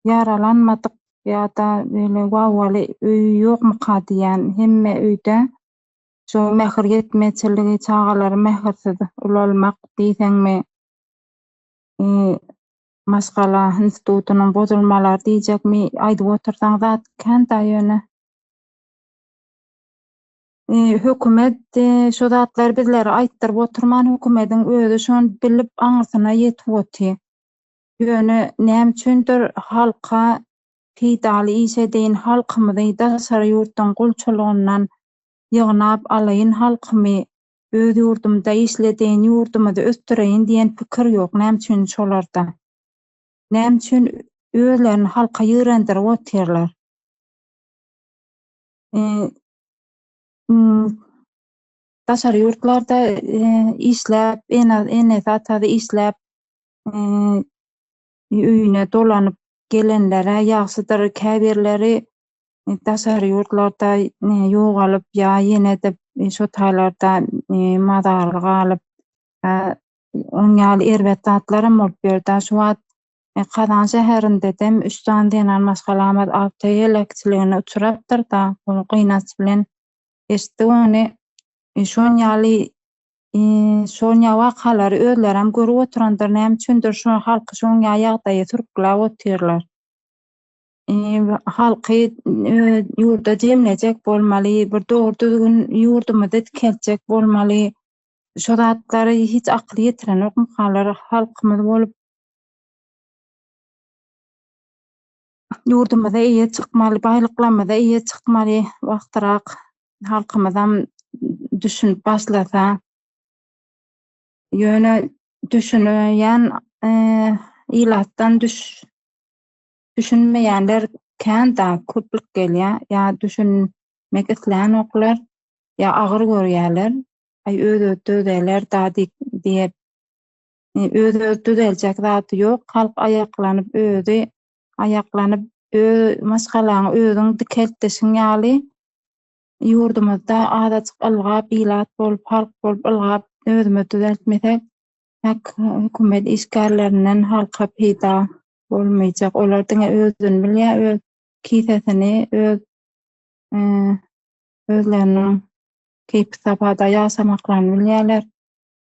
ýaralanmadyk ýa-da beýle wawwaly öý ýokmuka diýýän hemme öýde şu mähir ýetmezçiligi çagalary mähirsiz ulalmak diýseňmi Maşgala institutynyň bozulmalary diýjekmi, aýdyp otursaň zat kän-dä ýöne. Hökümet şu zatlary bizlere aýtdyryp oturman, hökümediň özi şony bilip aňyrsyna ýetip otyr. Ýöne näme üçindir halka peýdaly iş edeýin, halkymyzy daşary ýurtdan gulçulygyndan ýygnap alaýyn halkymy Öz ýurdumda işledeýin, ýurdumyzy ösdüreýin diýen pikir ýok. Näme üçin şolarda? Näme üçin özlerini halka ýigrendirip otyrlar? Daşary ýurtlarda işläp, enesi-atasy işläp, öýüne dolanyp gelenlere ýagşydyr, käbirleri daşary ýurtlarda ýogalyp ýa ýene-de şo taýlarda mazarly galyp, oň ýaly erbet zatlaram bolup ýör-dä. Şu wagt Kazan şäherindedem üç sany zenan maşgalamyz awto heläkçiligine uçrapdyr-da, ol gynanç bilen eşitdik ony. Şon ýaly şon ýaly wakalary özlerem görüp oturandyr, näme üçindir şo halky şoň ýaly ýagdaýa sürükläp otyrlar. Halky ýurda jemlejek bolmaly, bir dogry düzgün ýurdumyzy dikeltjek bolmaly. Şo zatlary hiç akyl ýetirenokmykalar halkymyz bolup. Ýurdumyza eýe çykmaly, baýlyklarymyza eýe çykmaly wagtyrak halkymyzam düşünip başlasa. Ýöne düşünýän ilatdan düş düşünmeýänler kän-da, köplük gelýär. Ýa düşünmek islänoklar, ýa agyr görýärler. Aý öz-özi düzeler-da diýip, öz-özi düzeljek zady ýok. Halk aýaklanyp özi aýaklanyp öz maşgalaňy özüň dikeltdişiň ýaly ýurdumyzda azajyk ylgap ilat bolup halk bolup ylgap özümizi düzeltmesek hak hökümet işgärlerinden halka peýda bolmaýjak. Olar diňe özüni bilýär, öz kisesini, öz özleriniň keýpi-sapada ýaşamaklaryny bilýärler.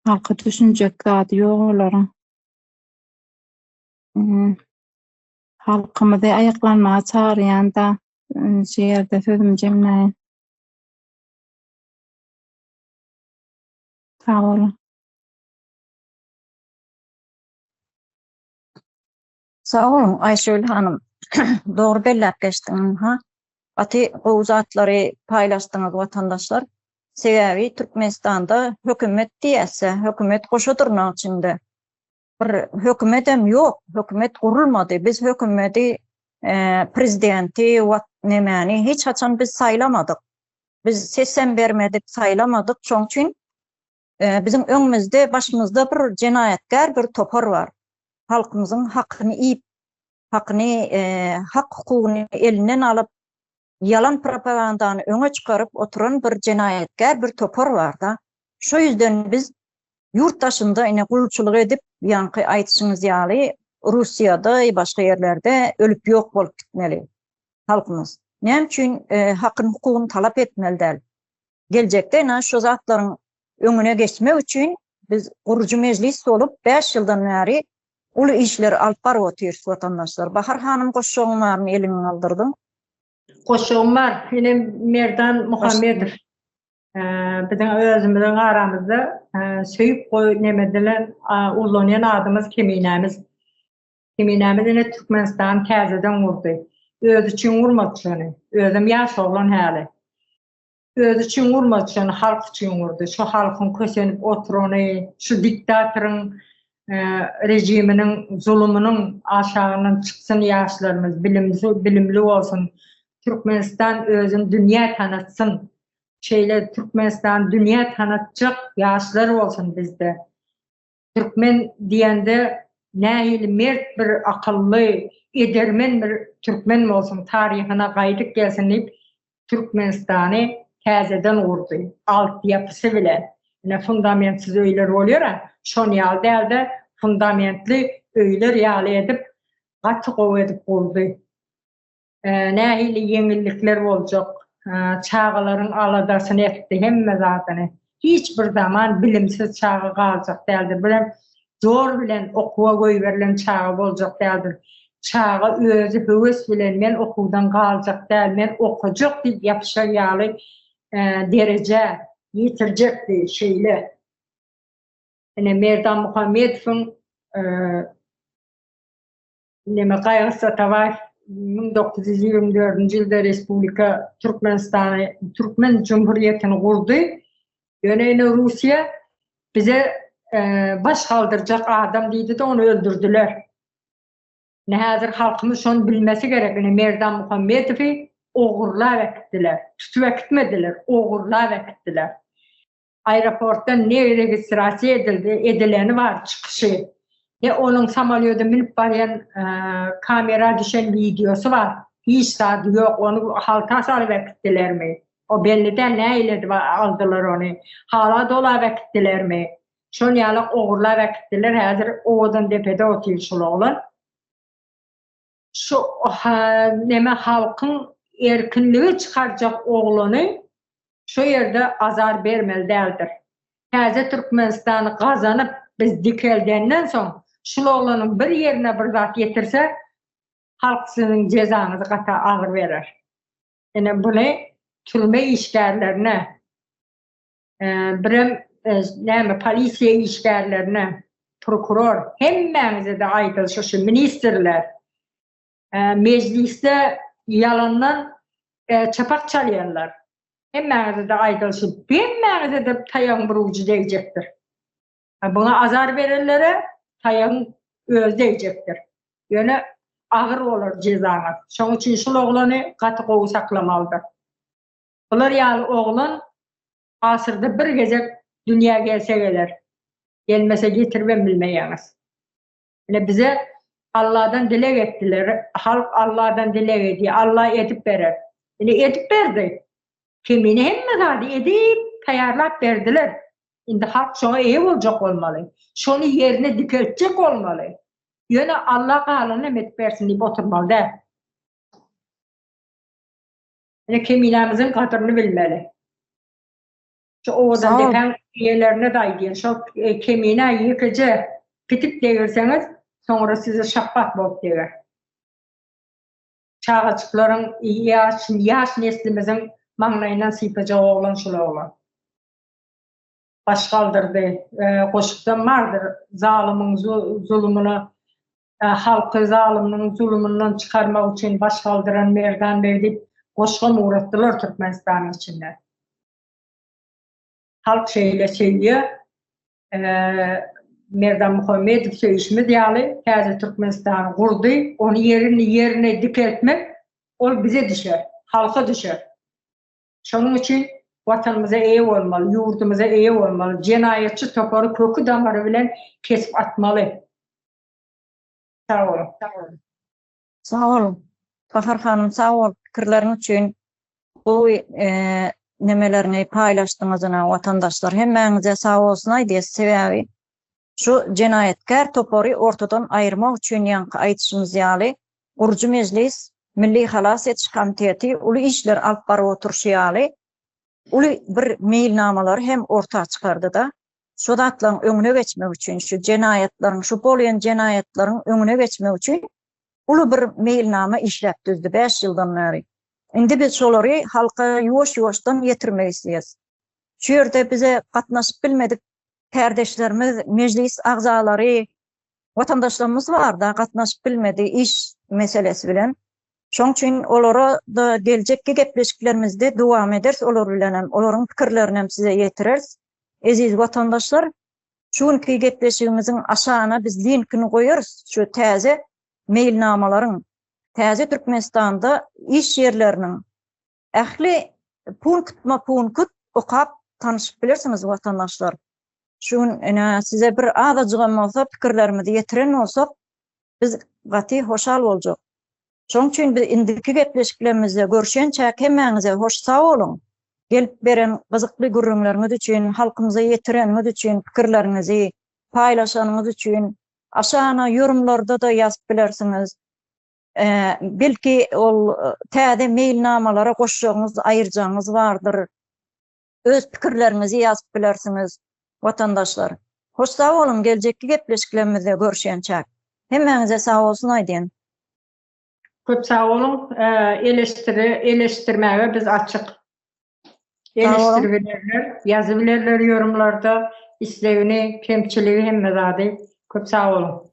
Halka düşünjek zady ýok olaryň. Halkymyzy aýaklanmaga çagyrýan-da, şu ýerde sözümi jemläýin. Sag boluň. Sag boluň, Aýşegül hanym. Dogry belläp geçdiň, ha. Gaty gowy zatlary paýlaşdyňyz watandaşlar. Sebäbi Türkmenistanda hökümet diýäse, hökümet goşa dyrnak içinde. Bir hökümetem ýok, hökümet gurulmady. Biz hökümeti, prezidenti, nemäni hiç haçan biz saýlamadyk. Biz sesem bermedik, saýlamadyk. Şoň üçin Biziň öňümizde, başymyzda bir jenaýatkär bir topar bar. Halkymyzyň hakyny iýip, hakyny, hak-hukugyny elinden alyp, ýalan propagandany öňe çykaryp oturan bir jenaýatkär bir topar bar-da. Şo ýüzden biz ýurt daşynda ine gulçulyk edip, ýaňky aýdyşyňyz ýaly Russiýada, başga ýerlerde ölüp ýok bolup gitmeli halkymyz. Näme üçin hakyny-hukugyny talap etmeli däl? Geljekde ine şu zatlaryň öňüne geçmek üçin biz gurujy mejlis bolup 5 ýyldan bäri uly işleri alyp baryp otyrys watandaşlar. Bahar hanym goşjagyň barmy eliňi galdyrdyň? Goşjagym bar. Ine Merdan Muhammedow biziň özümiziň aramyzda söýüp goý neme dilen ullanýan adymyz Keminämiz. Keminämiz ine Türkmenistany täzeden gurdy. Özi üçin gurmady şony. Özem ýaş oglan häli. Özi üçin gurmady şony, halk üçin gurdy. Şu halkyň kösenip oturany, şu diktatoryň režiminiň zulumynyň aşagyndan çyksyn ýaşlarymyz, bilimli, bilimli bolsun. Türkmenistan özüni dünýä tanatsyn. Şeýle Türkmenistany dünýä tanatjak ýaşlar bolsun bizde. Türkmen diýende nähili mert bir akylly, edermen bir türkmen bolsun, taryhyna gaýdyp gelsin diýip Türkmenistany täzeden gurdy. Altýapysy bilen. Ine fundamentsiz öýler bolýar-a, şon ýaly däl-de, fundamentli öýler ýaly edip, gaty gowy edip gurdy. Nähili ýeňillikler boljak, çagalaryň aladasyny etdi, hemme zadyny. Hiç bir zaman bilimsiz çaga galjak däldir. Birem zor bilen okuwa goýberilen çaga boljak däldir. Çaga özi höwes bilen men okuwdan galjak däl, men okajak diýip ýapyşar ýaly derejä ýetirjekdi şeýle. Ine Merdan Muhammedowyň Neme Gaýgysyz Atabaýew 1924-nji ýylda Respublika Türkmenistany, Türkmen Jumhuriýetini gurdy. Ýöne ine Russiýa bize e, baş galdyrjak adam diýdi-de ony öldürdiler. Ine häzir halkymyz şony bilmesi gerek. Ine Merdan Muhammedowy ogurlap äkitdiler. Tutup äkitmediler, ogurlap äkitdiler. Aeroportdan ne registrasiýa edildi, edileni bar çykyşy. Ne onuň samolýoda münüp barýan kamera düşen wideosy bar. Hiç zady ýok. Ony halta salyp äkitdilermi? O belli däl näiledip aldylar ony. Hala dolap äkitdilermi? Şol ýalak ogurlap äkitdiler. Häzir Owadandepede otyr şul oglan. Şu neme halkyň erkinlige çykarjak oglany şu ýerde azar bermeli däldir. Täze Türkmenistany gazanyp biz dikeldenden soň şul oglanyň bir ýerine bir zat ýetirse halk siziň jezaňyzy gaty agyr berer. Ine buny türme işgärlerine birem näme polisiýa işgärlerine prokuror hemmäňize-de aýdylşy şu ministrler mejlisde ýalandan çapak çalýanlar hemmäňize-de aýdylşy hemmäňize-de taýagyň bir ujy degjekdir. Buňa azar berenlere taýagyň özi degjekdir. Ýöne agyr bolar jezaňyz. Şoň üçin şul oglany gaty gowy saklamalydyr. Bular ýaly oglan asyrda bir gezek dünýä gelse geler. Gelmese getiribem bilmeýäňiz. Ine bize Alladan dileg etdiler. Halk Alladan dileg edýär. Alla edip berer. Ine edip berdi. Kemine hemme zady edip, taýýarlap berdiler. Indi halk şoňa eýe boljak bolmaly. Şony ýerine dikeltjek bolmaly. Ýöne Alla galanyny hem edip bersin diýip oturmaly däl. Ine keminämiziň gadyryny bilmeli. Şu owadan depäň eýelerine-de aýdýan, şol keminä ýekeje pitik degirseňiz, soňra size şapbat bolup deger. Çagajyklaryň, ýaş, ýaş neslimiziň maňlaýyndan sypajak oglan şul oglan. Baş galdyrdy. Goşukdam bardyr, zalymyň zulumyna Halky zalymyň zulumyndan çykarmak üçin baş galdyran Merdan beg diýip goşgam ugratdylar Türkmenistanyň içinde. Halk şeýle söýýär. Merdan Muhammedow söýüşimiz ýaly täze Türkmenistany gurdy. Ony ýerini ýerine dikeltmek ol bize düşer, halka düşer. Şonuň üçin Watanymyza eýe bolmaly, ýurdumyza eýe bolmaly, jenaýatçy topary köki-damary bilen kesip atmaly. Sag boluň. Sag boluň. Bahar hanym sag bol pikirleriň üçin. Gowy nemeleriňi paýlaşdyňyz ine watandaşlar hemmäňize sag bolsun aýdýas sebäbi şu jenaýatkär topary ortadan aýyrmak üçin ýaňky aýdyşymyz ýaly gurujy mejlis milli halas ediş komiteti uly işler alyp baryp oturyşy ýaly uly bir meýilnamalary hem orta çykardyda Şu zatlaryň öňüne geçmek üçin, şu jenaýatlaryň, şu bolýan jenaýatlaryň öňüne geçmek üçin uly bir meýilnama işläp düzdi 5 ýyldan bäri. Indi biz şolary halka ýuwaş-ýuwaşdan ýetirmek isleýäris. Şu ýerde bize gatnaşyp bilmedik kärdeşlerimiz, mejlis agzalary, watandaşlarymyz bar-da, gatnaşyp bilmedi iş meselesi bilen. Şoň üçin olara-da geljekki gepleşiklerimizde dowam ederis olar bilen hem, olaryň pikirlerini hem size ýetireris. Eziz watandaşlar, şu günki gepleşigimiziň aşagyna biz linkini goýarys, şu täze meýilnamalaryň, täze Türkmenistanda iş ýerleriniň ähli punktma-punkt okap tanyşyp bilersiňiz watandaşlar. Şu gün ine size bir azajygam bolsa pikirlerimizi ýetiren bolsak, biz gaty hoşal boljak. Şoň üçin biz indiki gepleşiklerimizde görüşençäk hemmäňize hoş sag boluň! Gelip beren gyzykly gürrüňleriňiz üçin, halkymyza ýetireniňiz üçin pikirleriňizi paýlaşanyňyz üçin aşagyna ýorumlarda-da ýazyp bilersiňiz. Belki ol täze meýilnamalara goşjagyňyz, aýyrjagyňyz bardyr. Öz pikirleriňizi ýazyp bilersiňiz watandaşlar. Hoş sag boluň geljekki gepleşiklerimizde görüşýänçäk. Hemmäňize sag bolsun aýdýan. Köp sag boluň. Eleşdiri eleşdirmäge biz açyk. Eleşdiribilerler, ýazybilerler ýorumlarda islegini, kemçiligi hemme zady. Köp sag boluň.